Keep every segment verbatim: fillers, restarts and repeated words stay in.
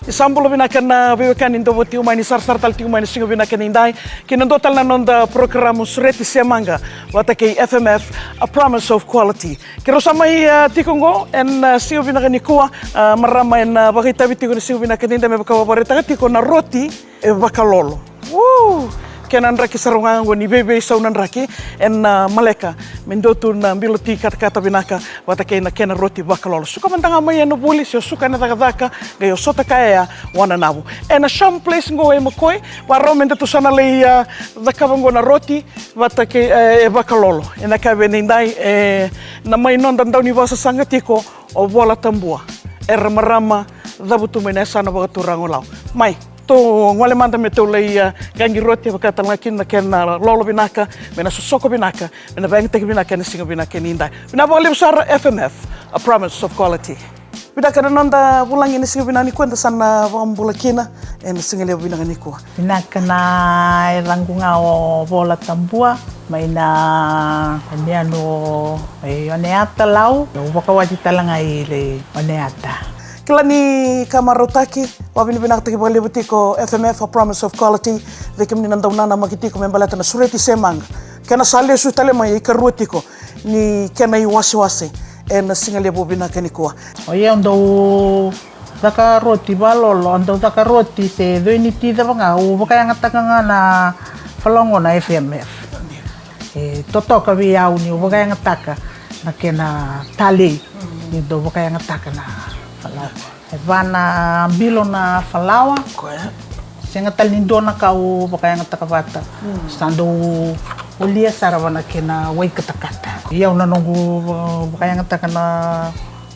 Sa bula vinaka na veiwekani dau vakatikotiko mai, ni sarasara tale tiko mai na siga vinaka ni dai kei na dua tale na noda porokaramu Sureti Semaga vata kei F M F, A Promise of Quality. Keirau sa mai, ah, tiko oqo ena, ah, siga vinaka nikua, ah, marama ena, ah, vakaitavi tiko na siga vinaka ni dai me vaka au vakaraitaka tiko na roti e vakalolo. Woo! Kena draki sara ga oqo ni veiveisau na draki ena, ah, maleka me dua tu na bilo ti katakata vinaka vata kei na kena roti vakalolo. Suka mada ga mai ena vuli se o suka ena cakacaka, qai o sota kaya ya, wana navo. Ena Sham Place oqo e Makoi, vakarau me datou sa na lai, ah, cakava oqo na roti vata kei, eh, e vakalolo. Ena ka vei ni dai, eh, na mai noda dau ni vakasasaga tiko o Vola Tabua. Era marama cavutu mai na yasana vakaturaga o Lau. Mai, tou gole mada me tou lai, ah, qaqi roti, e vaka tale ga kina na kena lolo vinaka, me na sosoko vinaka, me na vakayagataki vinaka ena siga vinaka ni dai. Vinaka vakalevu sara F M F, A Promise of Quality. Vinaka na noda vulagi ena siga vinaka nikua, eda sa na vakabula kina ena siga levu vinaka nikua. Vinaka, na yacaqu ga o Vola Tabua, mai na yanuyanu e Oneata, Lau. Au vakawati tale ga i Oneata. Kila ni ka marautaki, vakavinavinakataki vakalevu tiko F M F, A Promise of Quality, vei kemuni na dau nanamaki tiko me baleta na Sureti Semaga. Kena sa lesu tale mai, ikarua tiko ni kena iwasewase ena siga levu vinaka nikua. O yau dau caka roti vakalolo, au dau caka roti se coi ni ti cava ga, au vakayagataka ga na falawa qo na F M F. E totoka vei au niu vakayagataka na kena talei, niu dau vakayagataka na falawa. E va na bilo na falawa. Koya. Sega tale ni dua na ka au vakayagataka vata. Mm. Sa dau volia sara va na kena wai katakata. Ia au na noqu va-, vakayagataka na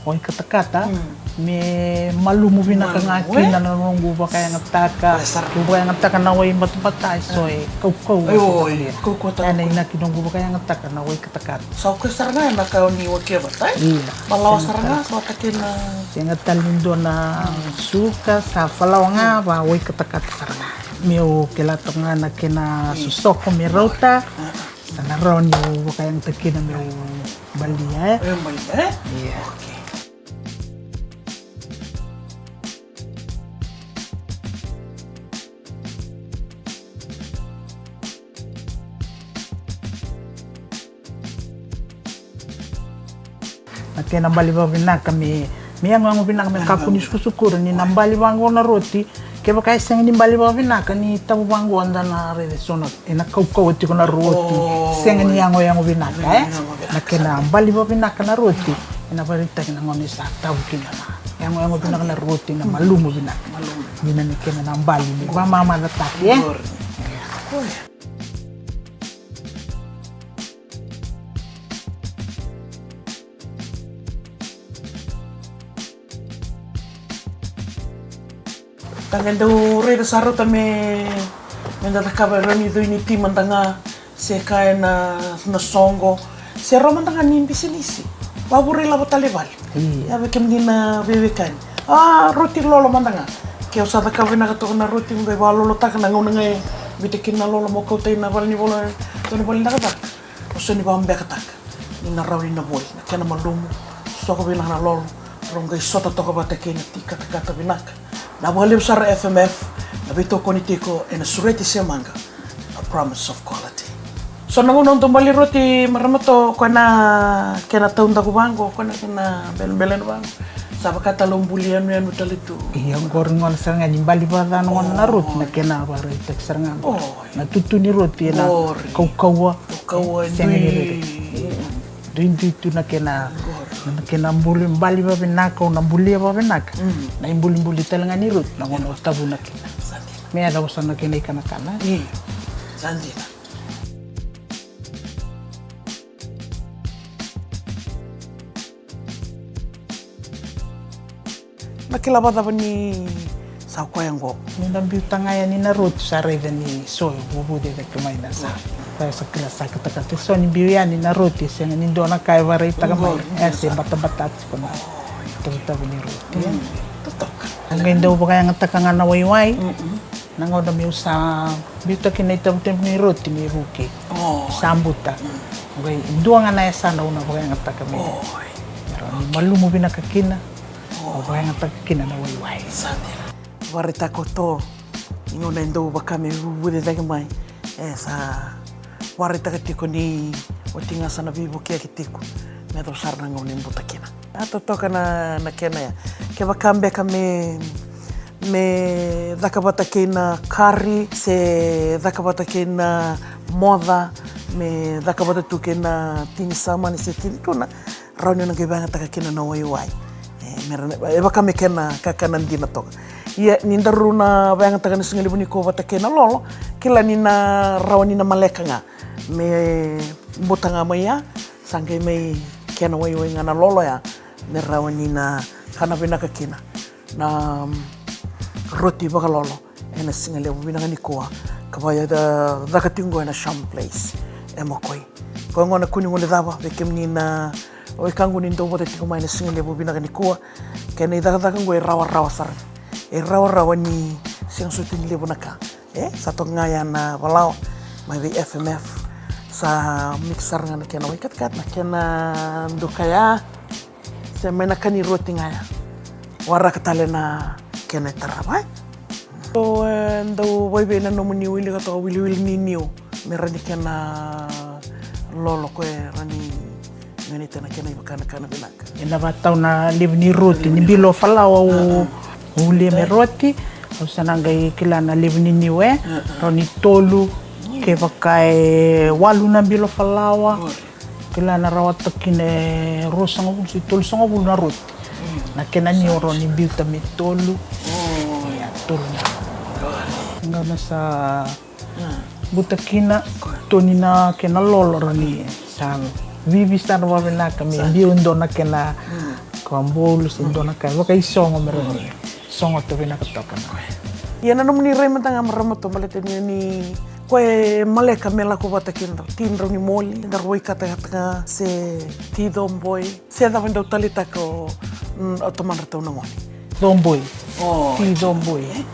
wai katakata. Mm. Me malumu vinaka ga, eh? Kina na noqu vakayagataka. Koya sara. Au vakayagataka na wai batabata, e so e kaukauwa. Io, sara, io, kaukauwa tale. Ena inaki noqu vakayagataka na wai katakata. Sa o koya sara ga na ka o ni wakia vata, e? Ia. Falawa sara ga, sa vata kei na. Sega tale ni dua na suka, sa falawa ga, va wai katakata sara ga. Meu kila toka ga na kena sosoko me rauta. Sa na rawa niu vakayagataka kina meu balia, e? Meu balia, e? Ia. Okay. Na kena bali vakavinaka me, me yagoyago vinaka me kakua ni sukusukura ni na bali vaqo na roti. Kevaka e sega ni bali vakavinaka ni tavu vaqo, da na raica e so na, ena kaukauwa tiko na roti. Oh. Sega ni yagoyago vinaka, e? Yagoyago vinaka. Na kena bali vakavinaka na roti, ena vakaraitaki na gauna e sa tavu kina na yagoyago vinaka na roti, na malumu vinaka. Malumu. Ni na, ni kena na bali, ni vakamamacataki, e? Qori. Ka qai dau raica sa rauta me, me da cakava e rawa ni coi ni ti mada ga, se ka ena, na soqo, se rawa mada ga ni bisinisi. Vakavure lavo tale vale. Ia. Ia vei kemuni na veiwekani. A, roti lolo mada ga. Ke o sa cakava vinaka toka na roti, mo qai vakalolotaka na gauna ga e biuta kina na lolo mo kauta i na vale ni volo, e, toka ni vale ni cakacaka. O sa ni vakabekataka ni na rawa ni na voli, na kena malumu, soko vinaka na lolo, rau qai sota toka vata kei na ti katakata vinaka. Na vakalevu sara F M F, na veitokoni tiko ena Sureti Semaga, A Promise of Quality. So na gauna au dau bali roti, marama, to, koya na kena taudaku vaqo, koya na kena belebelena vaqo. Sa vaka tale o buli yanuyanu tale tu. Ia, qori gona sara ga ni bali vakaca na gona na roti, na kena vakaraitaki sara ga. O. Na tutu ni roti ena kaukauwa. Kaukauwa, e, sega ni rere. Duidui tu na kena, na kena buli, bali vakavinaka, o na bulia vakavinaka. Mm. Na ibulibuli tale ga ni roti, na gauna o tavuna kina. Sa dina. Me yacova sa na kena ikanakana. Io. Sa dina. Na kila vakacava ni sa koya oqo? Ni na biuta ga yani na roti, sa raica ni so e vuvuce cake mai na sa. Koya sa kila sa katakata. So ni biu yani na roti, sega ni dua na ka e vakaraitaka mai. E se batabata tiko na tavutavu ni roti, e. Totoka. Au qai dau vakayagataka ga na waiwai. Mm-mm. Na gauna meu sa biuta kina na itavutavu ni roti me vuki. O. Sa buta. Mm. Qai dua ga na yasana au na vakayagataka me, oi, me rawa ni malumu vinaka kina. O. Au vakayagataka kina na waiwai. Sa dina. Vakaraitaka o To, ni gauna e dau vaka me vuvuce cake mai, e sa vakaraitaka tiko ni oti ga sa na veivukiyaki tiko me yacova sara na gauna e buta kina. A totoka na, na kena ya. Kevaka beka me, me caka vata kei na kari, se caka vata kei na moca, me caka vata tu kei na tini samani se tini tuna, rawa ni o na qai vakayagataka kina na waiwai. E, me ra, e vaka me kena kakana dina toka. Ia ni daru na vakayagataka na siga levu nikua vata kei na lolo, kila ni na rawa ni na maleka ga me buta ga mai ya, sa qai mai kena waiwai ga na lolo ya, me rawa ni na kana vinaka kina na, mm, roti vakalolo ena siga levu vinaka nikua, ka vaya caka tiko qo ena Sham Place e Makoi. Koya gona kua ni guilecava, vei kemuni na wekaqu ni dau vata tiko mai na siga levu vinaka nikua, kena icakacaka qo e rawarawa sara, e rawarawa ni sega soti ni levu na ka. E sa toka ga ya na valawa mai vei F M F. Sa mix sara ga na kena wai katakata, na kena duka ya, se mai na ka ni roti ga ya. Waraka tale na kena e tarava, e? So, e dau vakaevei na nomuni wilika toka wiliwili ni niu me rawa ni kena lolo, ko e rawa ni ganita na kena ivakanakana vinaka? E na vakatau na levu ni roti ni bilo falawa, o, o ulia me roti. Au sa na qai kila na levu ni niu, e rawa ni tolu, kevaka e walu na bilo falawa, kila na rawata kina e ruasagavulu se tolusagavulu na roti. Na kena niu rawa ni biuta me tolu. Ia, tolu na. Gauna sa buta kina, toni na kena lolo, rawa ni sa vivi sara vakavinaka me biu dua na kena ka bolu se dua na ka vakaisogo me rawa ni sogota vinaka toka na. Ia na nomuni rai mada ga marama To, baleta ni, ni ko e maleka me lako vata kina, ti drau ni moli, daru wai katakata ga se ti coboi, se cava e dau taleitaka o, mm, o tamadratou na gone? Coboi. O, ti coboi, e?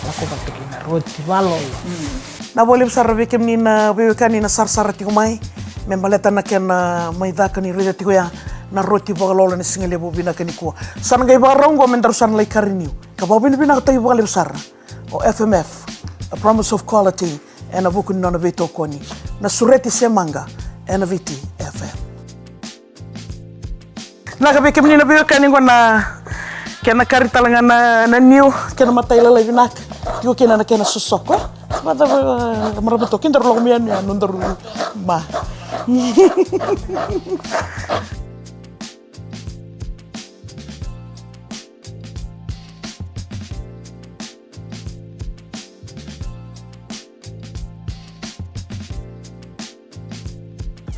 Lako vata kei na roti vakalolo. Mm. Na vakalevu sara vei kemuni na veiwekani na sarasara tiko mai me baleta na kena mai caka ni raica tiko ya na roti vakalolo ena siga levu vinaka nikua. Sa na qai vakarau qo me daru sa na lai kari niu ka vakavinavinakataki vakalevu sara o F M F, a promise of quality, ena vuku ni nona veitokoni na sureti se maqa ena Viti F M. Vinaka vei kemuni na veiwekani, qo na kena kari tale ga na, na niu, kena matai lalai vinaka. Tiko kina na kena sosoko. Vacava, e, marama To, ke daru lako mai yanuyanu, daru ma.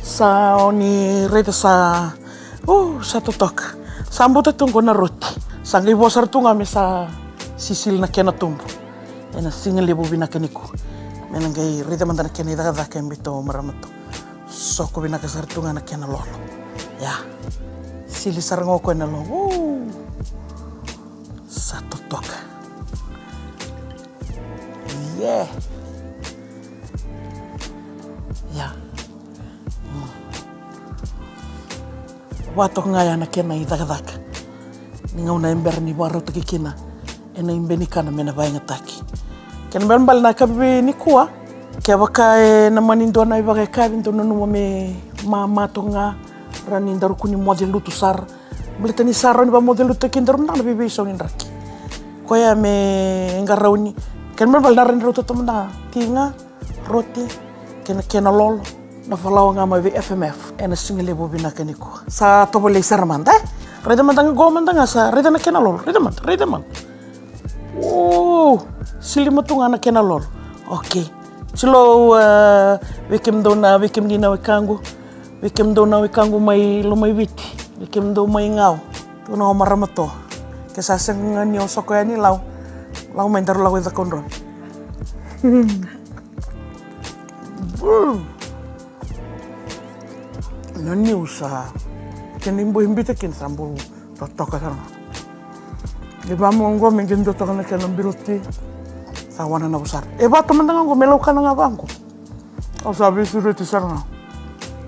Sa o ni raica sa, o, sa totoka. Sa buta tu qo na roti. Sa qai vo sara tu ga me sa sisili na kena tubu ena siga levu vinaka nikua. Me na qai raica mada na kena icakacaka e biu, marama To. Soko vinaka sara tu ga na kena lolo. Ia. Sili sara ga o koya na lolo. O, sa totoka. Ia. Ia. Mm. Vakatoka ga ya na kena icakacaka ni gauna e bera ni vakarautaki kina ena ibe ni kana me na vakayagataki. Kena ibalebale na yakavi nikua, kevaka e na mani dua na ivakayakavi, dou nanuma me mama toka ga, rawa ni daru kua ni moce lutu sara. Baleta ni sa rawa ni vakamoce lututaki daru na veiveisogi draki. Koya me qarauni. Kena ibalebale na rawa ni rauta tu mada ga ti ga, roti kei na kena lolo, na falawa ga mai vei F M F ena siga levu vinaka nikua. Sa tovolei sara mada, e? Raica mada ga qo mada ga, sa raica na kena lolo, raica mada, raica mada. O, sili mada tu ga na kena lolo. Okei. Tilou, e, vei kemudou na, vei kemuni na wekaqu, vei kemudou na wekaqu mai Lomaiviti, vei kemudou mai Gau. Tukuna o marama To, ke sa sega ga ni o soko yani Lau, Lau mai daru lako i Cakaudrove. Na niu sa kena iboi biuta kina sa bau totoka sara ga. E vaka mo qo me qai dua toka na kena bilo ti. Sa wana na vusara. E vaka mada ga qo me laukana ga vaqo. Au sa veisureti sara ga.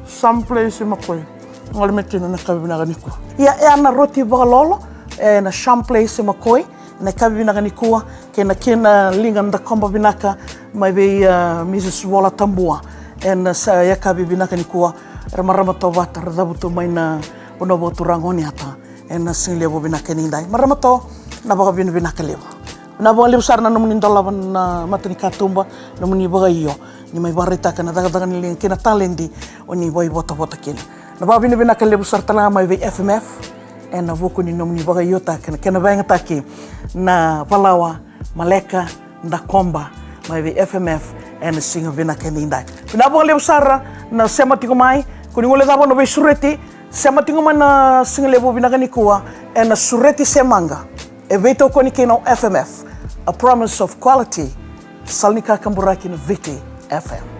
Sham Place e Makoi. Gole mai kina na ka vinaka nikua. Ia, e a na roti vakalolo, e na Sham Place e Makoi. Na yakavi vinaka nikua kei na kena liga dakoba vinaka mai vei, a, Mrs Vola Tabua. Ena sa yakavi vinaka nikua, ra marama tauvata ra cavutu mai na vanua vakaturaga o Oniata. Ena sigalevu vinaka ni dai, marama to, na vakavinavinaka levu. Na vakalevu sara na nomuni dolava na mata ni katuba, nomuni vakaio ni mai vakaraitaka na cakacaka ni liga kei na taledi o ni vakaivotavota kina. Na vakavinavinaka levu sara tale ga mai vei F M F ena vuku ni nomuni vakaiotaka na kena vakayagataki na valawa maleka dakoba mai vei F M F ena siga vinaka ni dai. Vinaka vakalevu sara na sema tiko mai. Ko ni guilecava na veisureti, sema tiko mai na sigalevu vinaka nikua ena Sureti Semaqa, e veitokoni kei na F M F, a promise of quality. Sala ni kakaburaki na Viti F M.